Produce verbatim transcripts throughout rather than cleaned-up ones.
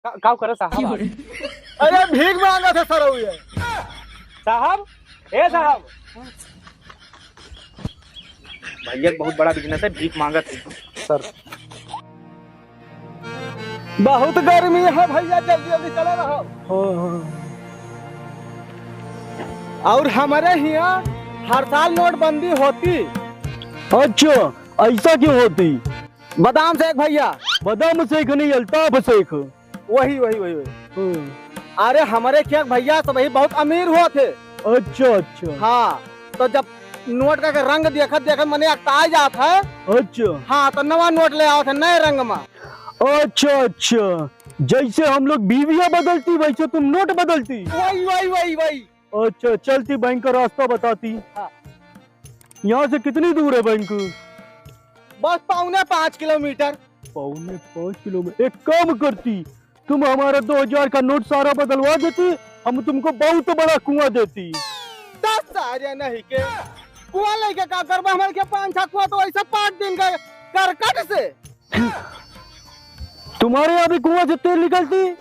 का, का करे साहब आप? अरे भीख मांगत है सरऊ ये। साहब, ए साहब। भैया के बहुत बड़ा बिजनेस है, भीख मांगत है। सर। बहुत गर्मी है भैया, जल्दी जल्दी चले रहो। हाँ, हाँ। और हमारे हियाँ हर साल नोटबंदी होती। अच्छा, ऐसा क्यों होती? बादाम शेख भैया। बादाम शेख नहीं, अल्ताफ शेख। वही, वही, वही, वही। हम्म। अरे, हमरे खेत भैया सब ही बहुत अमीर हुआ थे। अच्छा, अच्छा। हाँ, तो जब नोट का के रंग देखत देखत मने अकताई जात है। अच्छा। हाँ, तो नवा नोट ले आवत है नए रंग में। अच्छा, अच्छा, जैसे हम लोग बीवियां बदलती, वैसे तुम नोट बदलती। वही, वही, वही, वही। अच्छा, चलती बैंक का रास्ता बताती। हाँ। यहाँ से कितनी दूर है बैंक? बस पौने पाँच किलोमीटर। पौने पाँच किलोमीटर। एक काम करती, तुम हमारा दो हजार का नोट सारा बदलवा देती, हम तुमको बहुत बड़ा कुआं देती। दस सारे नहीं के कुआं लेके का करबा? हमारे के पाँच छह कुआं तो ऐसा पाट दिन का करकट से। तुम्हारे यहाँ भी कुआं से तेल निकलती?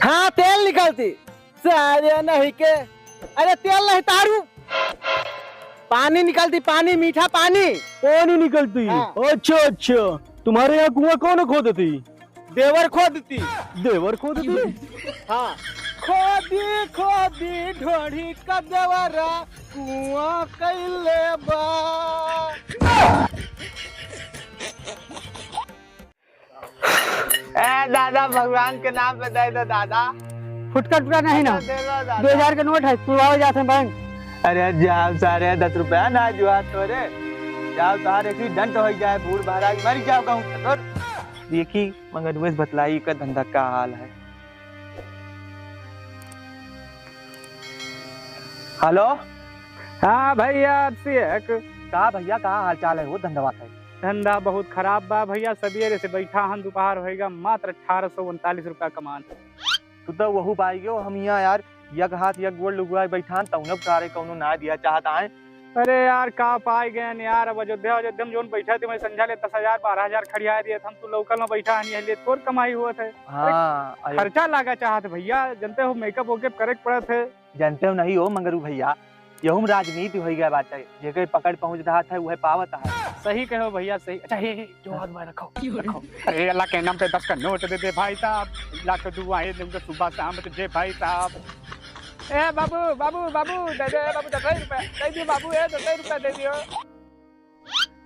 हाँ, तेल निकलती। सारे नहीं के। अरे, तेल नहीं, तारू। पानी निकलती, पानी, मीठा पानी। पानी निकलती? हाँ। अच्छा, अच्छा। तुम्हारे यहाँ कुआं कौन खोदती? देवर खोदती। देवर खोदती? हाँ। खोदी, खोदी ढोढ़ी का देवरा कुआं कैले बा। ए दादा, भगवान के नाम पे दे दो दादा। फुटकर टुटकर नहीं ना। दे दो दादा। दो हजार के नोट है, तुड़वावे जात है बैंक। अरे जाओ सारे, दस रुपया ना जुआ तोरे। जाओ तार एक ही डंट हो जाए, बूढ़ महाराज मर जाओ कहूँ तो। देखी, मगर वैसे बतलाई का धंधा का हाल है। हेलो। हाँ भैया, अब से एक। का भैया, का हाल चाल है? वो धंधवा है। धंधा बहुत खराब बा भैया, सबेरे से बैठा हन, दोपहर होएगा, मात्र अठारह सौ उनतालीस रुपया कमान। तू तो वहू पाई गयो, हम यहाँ यार यक हाथ यक गोड़ लुगुआ बैठान, तौनो सारे कौनो ना दिया चाहत आए। अरे यार, का पाई गए यार, अब अयोध्या, अयोध्या में जोन बैठा थे, मैं समझा ले दस हजार, बारह हजार खड़िया दिए थे, हम तू लोकल में बैठा हन, यही लिए तोर कमाई हुआ थे। हाँ, अरे, अयो- खर्चा लागा चाहत भैया, जनते हो, मेकअप वेकअप करे के पड़त है। जनते हो नहीं हो मंगरू भैया, यहू में राजनीति हो गया बात है, जेके पकड़ पहुँच रहा था, वह पावत है। सही कहो भैया, सही। अच्छा, हे, हे, जो हाथ बाहर रखो, रखो। अरे, अल्लाह के नाम पे दस का नोट दे दे भाई साहब, अल्लाह के दुआ है, तुमको सुबह शाम तो जे भाई साहब। ए बाबू, बाबू, बाबू, दे दे, बाबू, दस रुपया दे दियो बाबू, ए, दस रुपया दे दियो।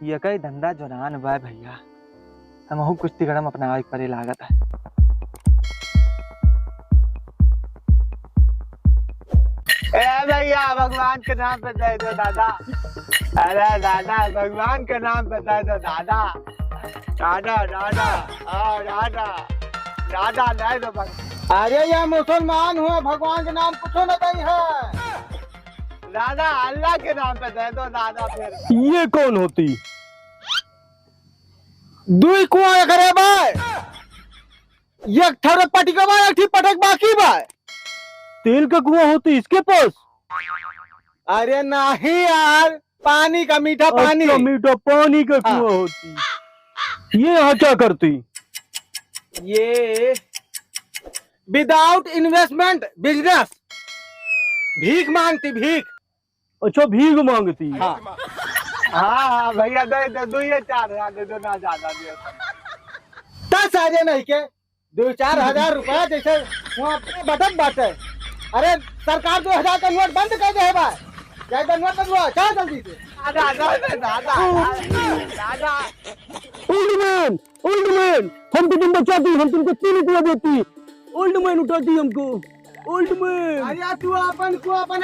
ये कई धंधा जोरान बा भैया, हमहू कुछ तिगड़म अपनावे के परे लागत है। ए भैया, भगवान के नाम पे दे दो दादा। अरे दादा, भगवान के नाम पे दे दो दादा। दादा, दादा, आ दादा, दादा दे दो भगवान। अरे, ये मुसलमान हुआ, भगवान के नाम कुछो न दई है। दादा, अल्लाह के नाम पे दे दो दादा फिर। ये कौन होती? दुई कुआं एकरे बा। एक ठरे पटिका बा, एक ठी पटक बाकी बा। तेल का कुआं होती इसके पास? अरे नहीं यार, पानी का, मीठा पानी। अच्छा, मीठा पानी का हाँ। कुआं होती। ये यहाँ क्या करती? ये without investment business, भीख मांगती, भीख। अच्छा, भीख मांगती। हाँ। हाँ, हाँ, भैया, दे दो, दो ये चार हजार दे दो, ना ज्यादा दे। दस हजार नहीं के, दो चार हजार रुपया जैसे वहाँ पे बटत बाटे। अरे, सरकार दो हजार का नोट बंद कर दे है भाई। जाए तो नोट बंद हुआ, चल जल्दी से। दादा, दादा, दादा, दादा। Old man, old man, हमको तुम बचाती, हम तुमको तीन रुपया देती। Old man उठाती हमको। Old man। अरे तू अपन को अपन,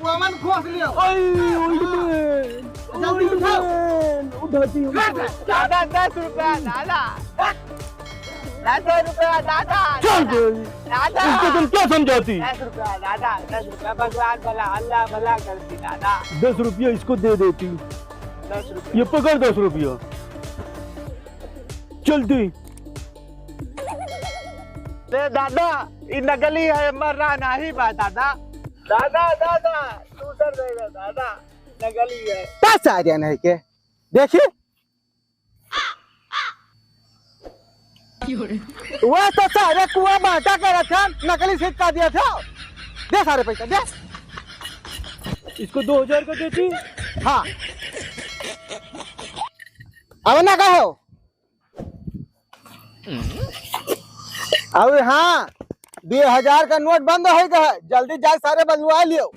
को अपन खोस लियो। आई, old man। जल्दी old उठाओ। Man, उठाती हमको। दादा, दस रुपया, दादा। दस रुपया, दादा। चल बे। दादा। इसको तुम क्या समझाती? दस रुपया, दादा, दस रुपया, भगवान भला, अल्लाह भला करती, दादा। दस रुपया इसको दे देती। दस रुपया। ये पकड़ दस रुपया। चलती। ले दादा, ई नकली है, मर रहा नहीं बा दादा। दादा, दादा, दूसर दे दे दादा, नकली है। का सारे नहीं के? देखी। वह तो सारे कुआ बांटा करत है, नकली सिक्का दिया था। दे सारे पैसा, दे। इसको दो हजार का देती। हाँ। अब ना कहो। अउर हाँ, दुइ हजार का नोट बंद होइ गवा, जल्दी जाए सारे बदलवा लियो।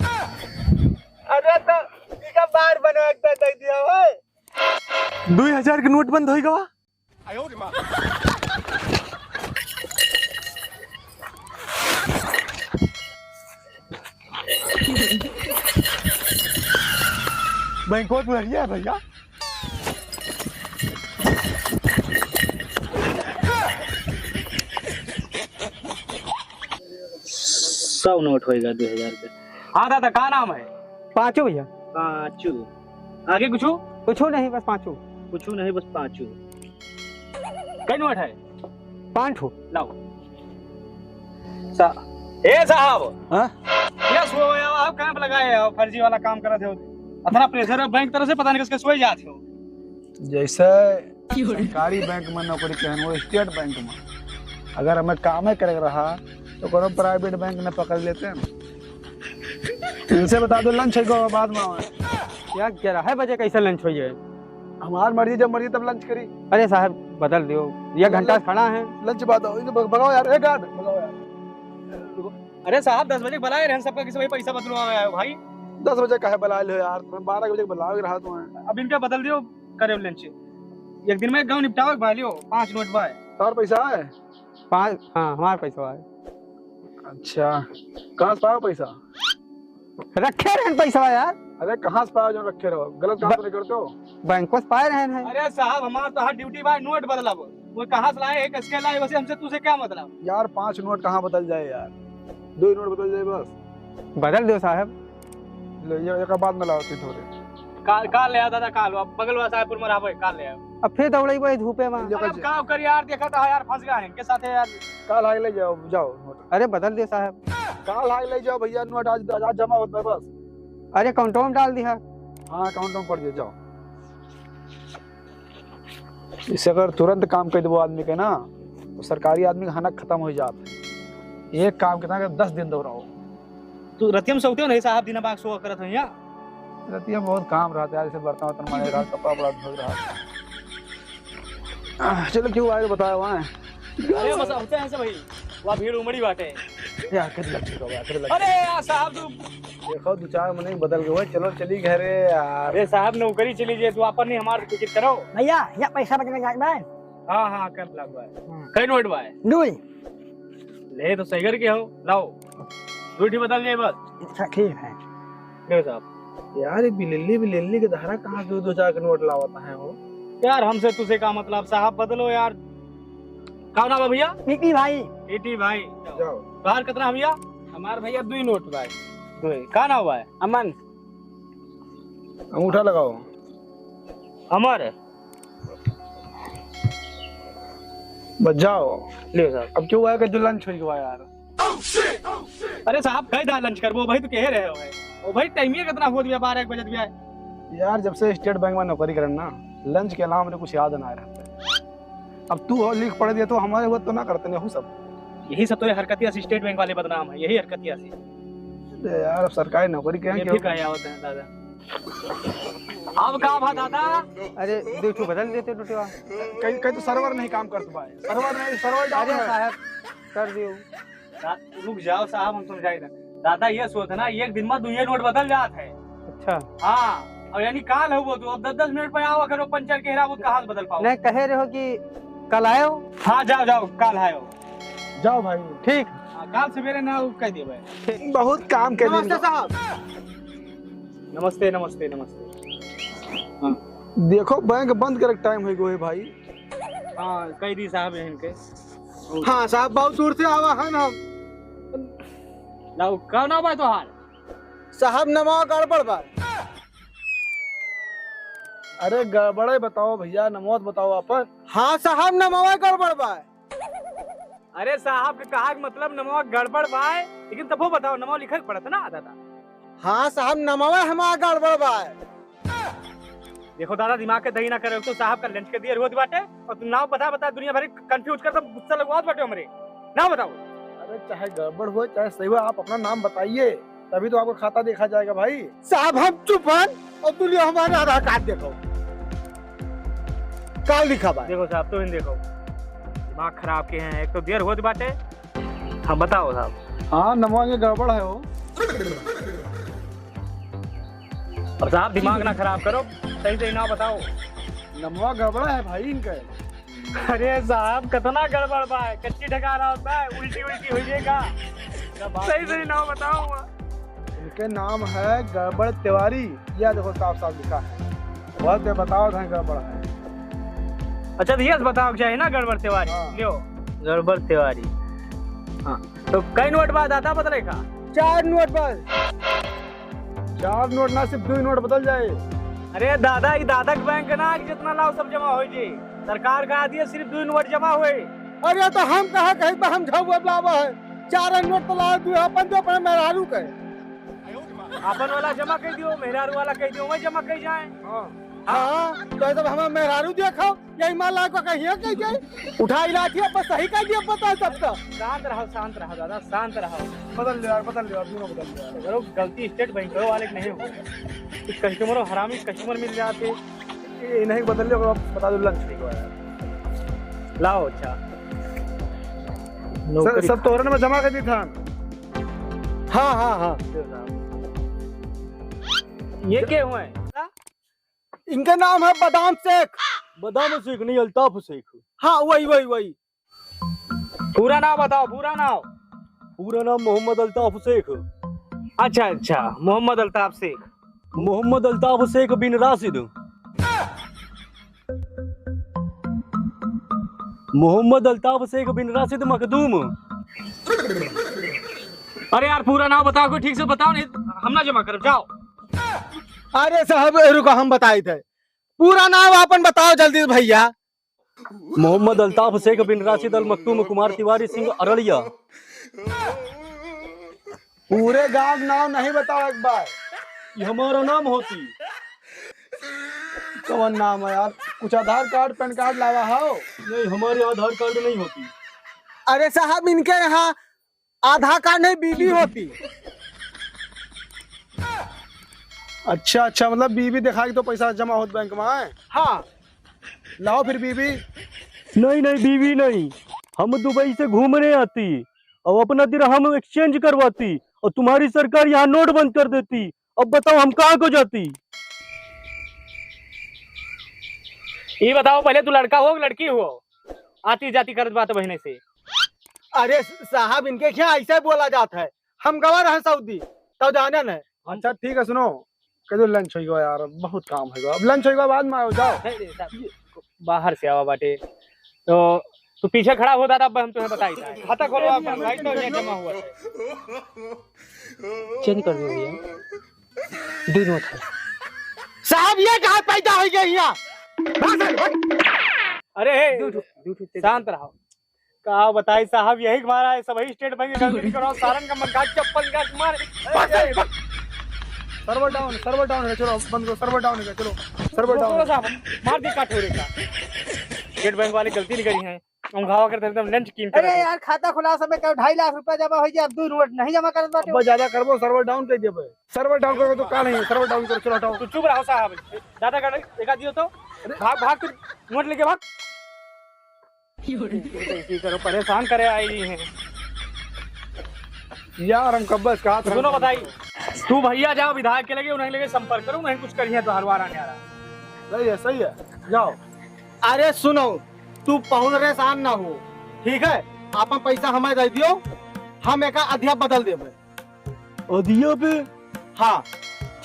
अरे तो इका बार बनवा के दे दिया भाई। दुइ हजार के नोट बंद होइ गवा। बैंकवा दुआरिया है भैया। सौ नोट होइगा दुइ हजार के। हाँ दादा, का नाम है? पाँचू भैया। पाँचू। आगे कुछू? कुछू नहीं, बस पाँचू। कुछू नहीं, बस पाँचू। कई नोट है? पाँच ठो। लाओ। सा-, ए साहब। हाँ? ये सो आप कैंप लगाए हो, फर्जी वाला काम करत हो। अतना प्रेशर है बैंक तरफ से, पता नहीं किसके सोए जाते हो। जैसे सरकारी बैंक में नौकरी कहन, वो स्टेट बैंक में। अगर हमें कामे करे के रहा, तो कोनो प्राइवेट बैंक न पकड़ लेते हैं। इनसे बता दो, लंच है को बाद में आवे। क्या ग्यारह बजे कैसे लंच होइए? हमार मर्जी, जब मर्जी तब लंच करी। अरे साहब, बदल दियो, ये घंटा खड़ा है। लंच बाद आओ, इनको भग-, भगाओ यार, ए गार्ड, भगाओ यार। अरे साहब, दस बजे बुलाए रहे सबका, किसी भाई पैसा बदलवा आया हो भाई। दस बजे काहे बुला लियो यार, मैं बारह बजे बुलावे रहा तुम्हें। अब इनका बदल दियो, करे लंच। एक दिन में गाँव निपटावे भाई लियो, पाँच नोट बाय। और पैसा है? पाँच, हाँ, हमार पैसा है। अच्छा, कहाँ से पाओ पैसा? रखे रहन पैसा यार। अरे कहाँ से पाओ जो रखे रहो? गलत काम ब-, तो नहीं करते हो? बैंकों से पाए रहन है। अरे साहब, हमार तो हर ड्यूटी बाय नोट बदलब। वो कहाँ से लाए, एक स्केल लाए, वैसे हमसे तुझे क्या मतलब? यार पाँच नोट कहाँ बदल जाए यार, दो ही नोट बदल जाए बस। बदल दो साहब। ले, ये एक बात में लाओ थोड़े। काल, काल ले आओ दादा, काल आओ। बगल वाला साहबपुर में रहबो, काल ले आओ। अब फिर दौड़ई वो धूपे में। अरे अब का करी यार, देखा था यार, फंस गया है इनके साथ यार। काल हाई ले जाओ, जाओ नोट। अरे बदल दे साहब। काल हाई ले जाओ भैया, नोट आज, आज जमा होता है बस। अरे अकाउंटो में डाल दिया। हाँ, अकाउंटो में पड़ जाए, जाओ। इसे अगर तुरंत काम कर देबो आदमी के ना, तो सरकारी आदमी का हनक खत्म हो जात है। एक काम कितना कर दस दिन दोहराओ। तू रतिया में सोते हो नहीं साहब, दिन बाग सोआ करत हो यहाँ? रतिया में बहुत काम रहता है, जैसे बर्तन वर्तन मारे रहा, कपड़ा उपड़ा धोए रहा। आह, चलो क्यों आए बताओ वहाँ। अरे बस होते हैं ऐसे भाई, वहाँ भीड़ उमड़ी बाटे। यार, कद लग चुका हुआ, कद लग अरे यार साहब, तू देखो, दो चार महीने बदल गए, चलो चली घरे यार। अरे साहब, नौकरी चली जाए, तू अपन नहीं हमार फिक्र करो। भैया, या पैसा बचने जाए बा। हाँ, हाँ, कैंप लग बा। हम्म। कई नोट बा? दुई। ले तो सही करके हो, लाओ। दुई ठी बदल जाए बस। अच्छा, ठीक है। ले साहब। यार, ये बिलेली, बिलेली के धारा कहाँ से दो चार के नोट लावत है हो? यार, हमसे तुझे का मतलब साहब, बदलो यार। का नाम है भैया? पीटी भाई। पीटी भाई। जाओ। बाहर कितना है भैया? हमार भैया दुई नोट बा। दुई। का नाम बा? अमन। अंगूठा लगाओ। अमर। बस जाओ। लियो साहब। अब क्यों आया कि जो लंच होई गवा यार? अरे साहब, कई दा लंच करबो, भाई तो कहे रहे हो भाई। ओ भाई, टाइम ये कितना होत गया, बारह एक बजत गया। यार, जब से स्टेट बैंक में नौकरी करन ना, लंच के अलावा मेरे कुछ याद ना आ रहा है। अब तू हो लिख पढ़ दिया तो हमारे वो तो ना करते नहीं हो सब। यही सब तो ये हरकतिया से स्टेट बैंक वाले बदनाम है, यही हरकतिया से। अरे यार, अब सरकारी नौकरी के ये क्या फिर कहे आवत है दादा। अब का भा दादा? अरे, दो ठो बदल देते टुटवा। कहीं, कहीं तो सर्वर नहीं काम करत बा। सर्वर नहीं, सर्वर डाउन अरे है। साहब, कर दियो। दा-, रुक जाओ साहब, हम समझाई ना। दादा, ये सोच ना, एक दिन में दुइये नोट बदल जात है। अच्छा। हाँ, और यानी काल हो वो तो अब दस दस मिनट पे आओ, अगर वो पंचर के हेरा वो कहाँ से बदल पाओ? नहीं, कहे रहो कि कल आयो। हाँ, जाओ, जाओ, काल आयो। जाओ भाई। ठीक। हाँ, काल सवेरे ना वो कह दिए भाई। ठीक। बहुत काम के दिन नमस्ते बा। साहब। नमस्ते, नमस्ते, नमस्ते। हाँ। देखो, बैंक बंद करे के टाइम हो गयो है भाई। हाँ, कह दी साहब इनके। हाँ साहब, बहुत दूर से आवा है ना हम। लाओ, का नाम बा तोहार? साहब, नमवा गड़बड़ बा। अरे, गड़बड़े बताओ भैया, नमवा तो बताओ आपन। हाँ साहब, नमवा गड़बड़ बा। अरे साहब के कहा के मतलब नमवा गड़बड़ बा, लेकिन तबो बताओ, नमवा लिखे के पड़त ना दादा। हाँ साहब, नमवा हमार गड़बड़ बा। देखो दादा, दिमाग के दही ना करो, एक तो साहब का लंच के देर होत बाटे और तुम नाव बता बता दुनिया भर के कंफ्यूज कर, सब गुस्सा लगवात बाटे हमरे। नाव बताओ। अरे, चाहे गड़बड़ हो चाहे सही हो, आप अपना नाम बताइए, तभी तो आपका खाता देखा जाएगा भाई। साहब, हम चुप हन और तू लियो हमारा आधार कार्ड देखो, का लिखा बा? देखो साहब, तुम देखो, दिमाग खराब के हैं, एक तो देर होत बाटे। हाँ, बताओ साहब। हाँ, नमवा के गड़बड़ है हो। अब साहब, दिमाग ना खराब करो, सही सही नाव बताओ। नमवा गड़बड़ा है भाई इनका। अरे साहब, कितना गड़बड़ बा, कच्ची ढका रहा होता है, उल्टी उल्टी हो जाएगा। सही सही नाव बताओ। इनके नाम है गड़बड़ तिवारी, या देखो साफ साफ लिखा है। बहुत दे बताओ था गड़बड़ है। अच्छा, तो ये बताओ, चाहे ना गड़बड़ तिवारी, हाँ। लियो। गड़बड़ तिवारी। हाँ, तो कई नोट बा दादा बदले का? चार नोट बस। चार नोट ना, सिर्फ दो नोट बदल जाए। अरे दादा, ई दादा के बैंक ना कि जितना लाओ सब जमा हो जी। सरकार का दिए सिर्फ दो नोट जमा हुए। अरे तो हम कहा कहीं पर हम झौआ लावा है, चार नोट तो लाओ, दो अपन दो अपने मेहरारू के। अपन वाला जमा कर दियो, मेहरारू वाला कह दियो, वही जमा कर जाए। हाँ। हाँ, तो ऐसा हमारा मेहरारू देखो, यही माल लाग को कहिए कह जाए। उठाई लाठी अब सही कर दिया, पता है सबका। शांत रहो, शांत रहो दादा, शांत रहो। बदल ले यार, बदल ले यार, दोनों बदल ले यार। अगर वो गलती स्टेट बैंक वाले की नहीं हो, कुछ कस्टमर हरामी कस्टमर मिल जाते। ये नहीं बदल ले, अब बता दो लंच नहीं हुआ यार। लाओ, अच्छा। सर, नौकरी सब तोहरे में जमा कर दी था। हाँ, हाँ, हाँ। ये के हुए? इनका नाम है बादाम शेख। बादाम शेख नहीं, अल्ताफ शेख। हाँ, वही, वही, वही। पूरा नाम बताओ, पूरा नाम। पूरा नाम मोहम्मद अल्ताफ शेख। अच्छा, अच्छा, मोहम्मद अल्ताफ शेख। मोहम्मद अल्ताफ शेख बिन राशिद। मोहम्मद अल्ताफ शेख बिन राशिद मखदूम। अरे यार, पूरा नाम बताओ, कोई ठीक से बताओ, नहीं हम ना जमा करब, जाओ। अरे साहब, रुको, हम बताई थे। पूरा नाम आपन बताओ जल्दी से भैया। मोहम्मद अल्ताफ शेख बिन राशिद अल मखतूम कुमार तिवारी सिंह अररिया। पूरे गांव नाम नहीं बताओ एक बार। ये हमारा नाम होती। कौन नाम है यार? कुछ आधार कार्ड, पैन कार्ड लावा हो? नहीं, हमारे आधार कार्ड नहीं होती। अरे साहब, इनके यहाँ आधार कार्ड नहीं, बीबी होती। अच्छा, अच्छा, मतलब बीबी दिखा के तो पैसा जमा होत बैंक में है? हाँ। लाओ फिर बीबी। नहीं, नहीं, बीबी नहीं। हम दुबई से घूमने आती और अपना दिरहम exchange करवाती और तुम्हारी सरकार यहाँ नोट बंद कर देती। अब बताओ, हम कहाँ को जाती? ये बताओ, पहले तू लड़का हो कि लड़की हो? आती जाती करत बात बहने से। अरे साहब, इनके क्या ऐसे बोला जाता है? हम गवा रहे सऊदी, तब जाने न। अच्छा, ठीक है, सुनो, कह दो लंच होइगा यार, बहुत काम होइगा। अब लंच होइगा, बाद में आओ, जाओ। नहीं, नहीं, साहब, ये बाहर से आवा बाटे, तो तू पीछे खड़ा हो दादा, अब हम तुम्हें बताई था। खाता खोलवा अपन भाई, तो ये जमा हुआ है। चेंज कर दो भैया, दो नोट है। साहब, ये कहाँ पैदा हो गया यहाँ? भाग साहब, भाग। अरे, हे, दो ठो, दो ठो चेंज शांत रहो। का बताई साहब, यही हमारा है, सब ही स्टेट बैंक गलती करो, सारन का मंगा चप्पल का मार। बस, बस, बस। सर्वर डाउन, सर्वर डाउन है, चलो बंद करो, सर्वर डाउन है, चलो सर्वर डाउन है। साहब, मार दी काट हो रे का। स्टेट बैंक वाले गलती नहीं करी है, हम घावा करते एकदम लंच कीन कर अरे यार, खाता खुला समय का ढाई लाख रुपया जमा हो जाए, अब दो नोट नहीं जमा करत बाटे। अब ज्यादा करबो, सर्वर डाउन कर देबे। सर्वर डाउन करो तो का नहीं, सर्वर डाउन करो, चलो हटाओ। तू चुप रहो साहब, ज्यादा कर एक आदि हो तो। अरे भाग, भाग, तू नोट लेके भाग। इसी करो, परेशान करे आई हैं। यार, हम कब से कहा था। सुनो बताई, तू भैया जाओ विधायक के लगे, उन्हें लगे संपर्क करो, उन्हें कुछ करिए तो हरवार आने आ रहा। सही है, सही है, जाओ। अरे सुनो, तू परेशान ना हो, ठीक है? आपन पैसा हमें दे दियो, हम एका अधिया बदल देबे। अधिया पे? हाँ।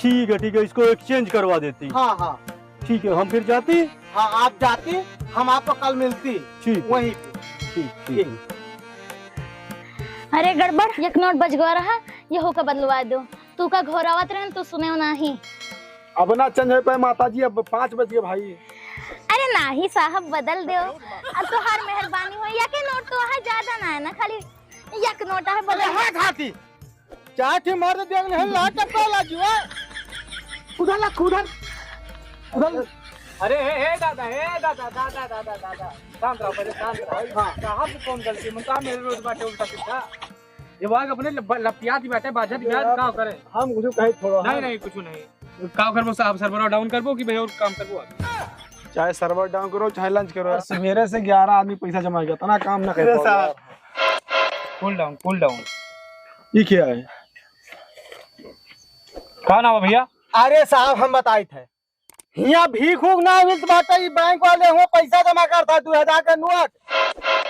ठीक है, ठीक है, इसको exchange करवा देती। हाँ, हाँ। ठीक है, हम फिर जाती? हाँ, आप जाती, हम आपको कल मिलती। ठीक है। वहीं पे। ठीक, ठीक है। अरे गड़बड़, एक नोट बच गवा रहा, यहू का बदलवा दो। तू का घोरावत रहन, तू सुने नाही। अब ना चेंज हो पाए माता जी, अब पाँच बज गए भाई। अरे नाही साहब, बदल दो। अब तोहार मेहरबानी हो, यके नोट तो है, ज्यादा ना है ना, खाली एक नोट है, अरे बदल। हाँ खाती, चार ठे मार दे, देख ले, ला टपका ला जुआ। उधर ला, उधर, उधर। अरे, हे, हे, दादा, हे, दादा, दादा, दादा, दादा, शांत रहो, पहले शांत रहो। हाँ। साहब से कौन गलती? मुंता मेरे रोज बाटे उल्टा सीधा। ये वाग अपने लब-, लपियात ही बाटे, बाझत ही बाटे, का करे? हम कुछ कहे थोड़ा, नहीं, हाँ। नहीं, कुछ नहीं। का करबो साहब, server down करबो कि भाई और काम करबो आगे? चाहे server down करो, चाहे lunch करो। और सवेरे से ग्यारह आदमी पैसा जमा किया, इतना काम ना कर अरे पाओ साहब। यार। Cool down, cool down। ये क्या है? का नाम है भैया? अरे साहब, हम बताइत है, हियाँ भीख उख ना मिलत बाटे, ई बैंक वाले हुए पैसा जमा करता है, दो हजार का नोट।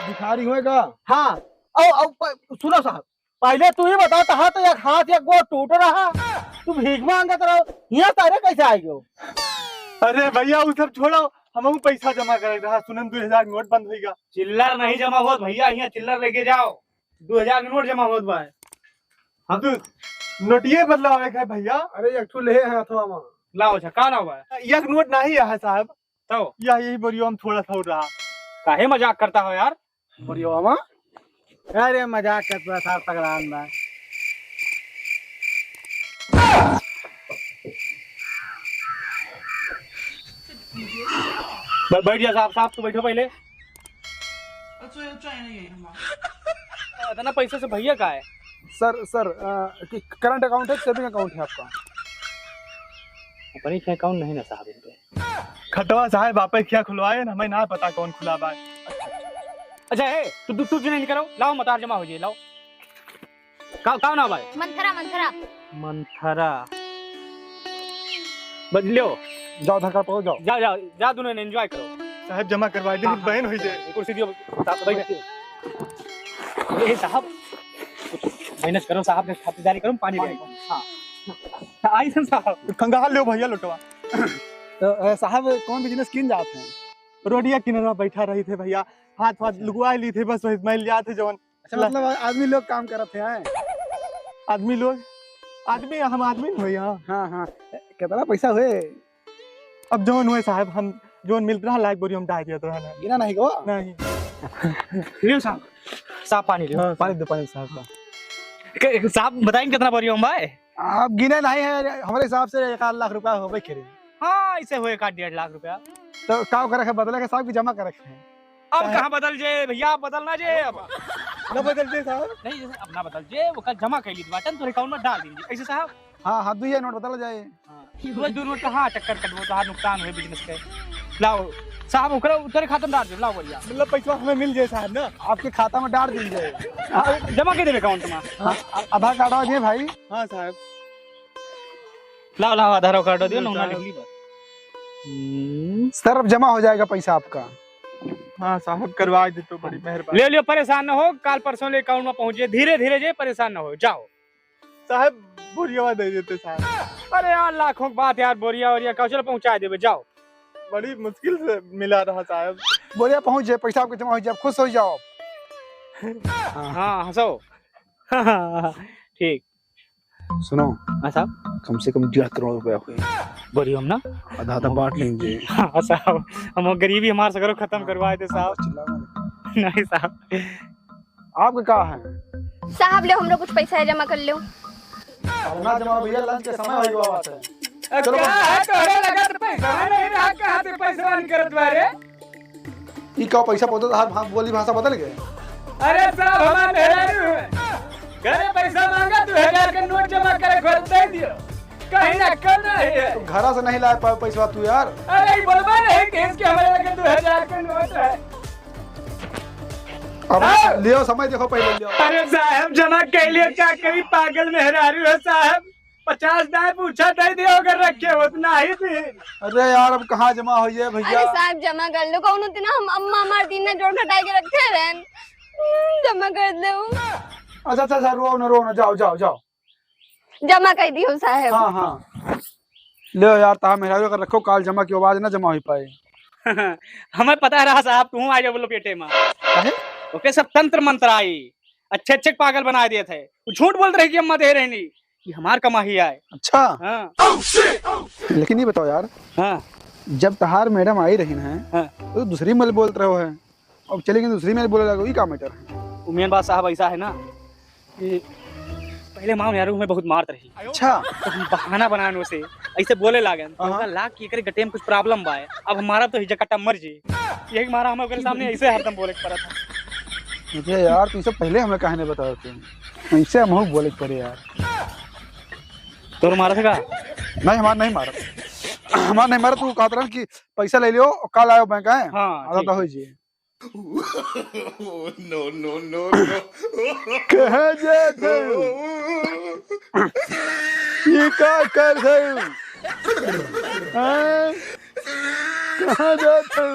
भिखारी हुए का? हाँ, औ, औ, प-, सुनो साहब, पहले तू ही बता, तहार तो एक हाथ एक गोड़ टूट रहा, तू भीख मांगत रहो, हियाँ सारे कैसे आइ गयो? अरे भैया, वो सब छोड़ो, हम पैसा जमा करे रहा, सुनन दो हजार नोट बंद होइगा। चिल्लर नहीं जमा होत भैया, हियाँ चिल्लर लेके जाओ। दो हजार के नोट जमा होत बा। हम तो नोटिये बदलवावे के है भैया। अरे, एक ठो ले हैं हथवा में। लाओ, अच्छा, का लाओ बा? एक नोट नहीं है साहब। तो? यह, यही बोरियो में थोड़ा सा रहा। काहे मजाक करता हो यार? बोरियो में? अरे, मजाक करता था, तगड़ान बा। ब-, बैठ जा साहब, साहब, तू बैठो पहले। अच्छा, अच्छा, यही, यही, हम आ। इतना पैसे से भैया का है? सर, सर, अ, कि current account है, saving account है आपका? अपनी account नहीं ना साहब, इन पे। खटवा साहब, आपे क्या खुलवाए ना, हमें ना पता कौन खुला बा। अच्छा, ए, तू, तू, तू नहीं करो, लाओ, मतार जमा हो जाए, लाओ। का, का नाम है? मंथरा, मंथरा। मंथरा। बज लियो। जाओ, धक्का पाओ, जाओ। जाओ, जाओ, जाओ, दोनों enjoy करो। साहब, जमा करवा दे, हाँ, हाँ। बहन हुई जाए। कुर्सी दियो, साहब, बैठ। ए, साहब, कुछ manage करो, साहब ने खातिरदारी करो, पानी पानी। दे। हाँ। आई सन साहब। खंगाल लियो भैया लोटवा। तो, अ, साहब, कौन business किन जात हैं? रोडिया किनारा बैठा रही थे भैया, हाथ वाथ अच्छा। लुकवा ली थे, बस वही मैल जात है जवन। अच्छा, मतलब आदमी लोग काम करत हैं? आदमी लोग, आदमी, हम आदमी न होई, हाँ। हाँ, हाँ। कितना पैसा हुए? अब जौन हुए साहब, हम जौन मिलत रहा, लायक बोरी हम डाल दिया तो है ना। गिना नहीं को? नहीं। लियो साहब, साहब पानी लियो। हाँ, पानी दो, पानी साहब का। के-, साहब बताएंगे कितना बोरी हम भाई? आप गिने नहीं है, हमारे हिसाब से एक आध लाख रुपया होबे करे। हाँ, इसे हुए का डेढ़ लाख रुपया। तो का करे है, बदले के साहब की जमा करे है? अब कहाँ बदल जे भैया, बदल ना जे अब। ना बदल जे साहब? नहीं, जैसे अब ना बदल जे, वो कल जमा कर ली बाटन, तोरे account में डाल देंगे। ऐसे साहब? हाँ, हाँ, दुइये नोट बदल जाए। हाँ। दो, दो नोट का, हाँ, चक्कर कटबो, तो हाँ, नुकसान हुए business के। लाओ, साहब, ओकरा तोरे खाता में डाल दे, लाओ बढ़िया। मतलब पैसा हमें मिल जाए साहब ना? आपके खाता में डाल दी जाए। हाँ, जमा कर देबे account में। हाँ, आ-, आधार कार्ड आ जाए भाई। हाँ साहब। लाओ, लाओ, आधार कार्ड दियो, लो नमूना साहब। लिख ली बस। हम्म। सर, अब जमा हो जाएगा पैसा आपका। हाँ साहब, करवा दे तो बड़ी मेहरबानी। ले लियो, परेशान न हो, काल परसों ले account में पहुँचे, धीरे धीरे जे, परेशान न हो, जाओ। साहब, बोरिया दे देते साहब। अरे यार, लाखों की बात यार, बोरिया वोरिया का, चलो पहुँचा देबे, जाओ। बड़ी मुश्किल से मिला रहा साहब। बोरिया पहुँच जाए, पैसा आपके जमा हो जाए, आप खुश हो जाओ। हाँ। हाँ, हंसो। ठीक। सुनो। हाँ साहब। कम से कम डेढ़ करोड़ रुपया हुए। बोरियो हम ना? आधा आधा बांट लेंगे। हाँ साहब, हम गरीबी हमार सगरो खत्म करवाए दे साहब। चिल्लाओ मत। नहीं साहब। आपके का है? साहब, ले, हमरो कुछ पैसा है, जमा कर लो। अब ना जमा भैया, lunch के समय होई बात है। अब चलो का बस। है, तोहरे लगा तो पैसा नहीं रहा, कहाँ से पैसा निकलत बारे? ई का पैसा पहुंचत, हर भा-, बोली भाषा बदल गए। अरे साहब, हमार मेहरारू है। घरे पैसा मांगा, दो हजार के नोट जमा करे, घर दे दियो। कहीं ना करना है। तो घरा से नहीं लाए पाए पैसा तू यार। अरे, ई बोलबा नहीं कि इसके हमारे लगे दो हजार के नोट है। अब हाँ। लियो, समय देखो पहले लियो। अरे साहब, जमा कर लियो, का करी, पागल मेहरारू है साहब। पचास दाए पूछा दे दियो, अगर रखे हो तो नहीं दी। अरे यार, अब कहाँ जमा होइए भैया? अरे साहब, जमा कर लो, कौन होती ना, हम अम्मा हमारे दिन ना जोड़ घटाई के रखे रहन, जमा कर दो। अच्छा, अच्छा, अच्छा, रो ना, रो ना, जाओ, जाओ, जाओ। जमा कर दियो साहब। हाँ, हाँ। ले यार, ता मेहरारू अगर रखो, काल जमा की आवाज ना जमा हो पाए। हमें पता रहा साहब, तू आ जाओ बोलो पेटे में। काहे? ओके सब तंत्र मंत्र आई, अच्छे अच्छे पागल बना दिए थे। वो झूठ बोल रहे कि अम्मा दे रहनी, कि हमार कमाई आए। अच्छा। हाँ। लेकिन ये बताओ यार, हाँ। जब तहार मैडम आई रही ना, हाँ। तो दूसरी मल बोलत रहो है, अब चले गए दूसरी मल बोले लगो, ये का मैटर है? उमेन बात साहब ऐसा है ना कि पहले माँ मेहरारू हमें बहुत मारत रही। अच्छा। तो हम बहाना बनाए उसे, ऐसे बोले लागेन, तो हाँ। ओका लाग कि एकरे गटे में कुछ problem बा। अब हमारा तो हिजा कट्टा मर जी, यही मारा हमें ओकरे सामने ऐसे हरदम बोले के पड़त है। अरे यार, तू ई सब पहले हमें काहे नहीं बतावत तू? ऐसे हमहू बोले के पड़े यार। तोर मारा था का? नहीं, हमार नहीं मारा, हमार नहीं मारा। तू कहत रहन कि पैसा ले लियो, कल आयो बैंक आए। हाँ, आधा ठीक तो है। हो जी। No, no, no, no। कहाँ जात हो? ये का कर हो? हाँ? कहाँ जात हो?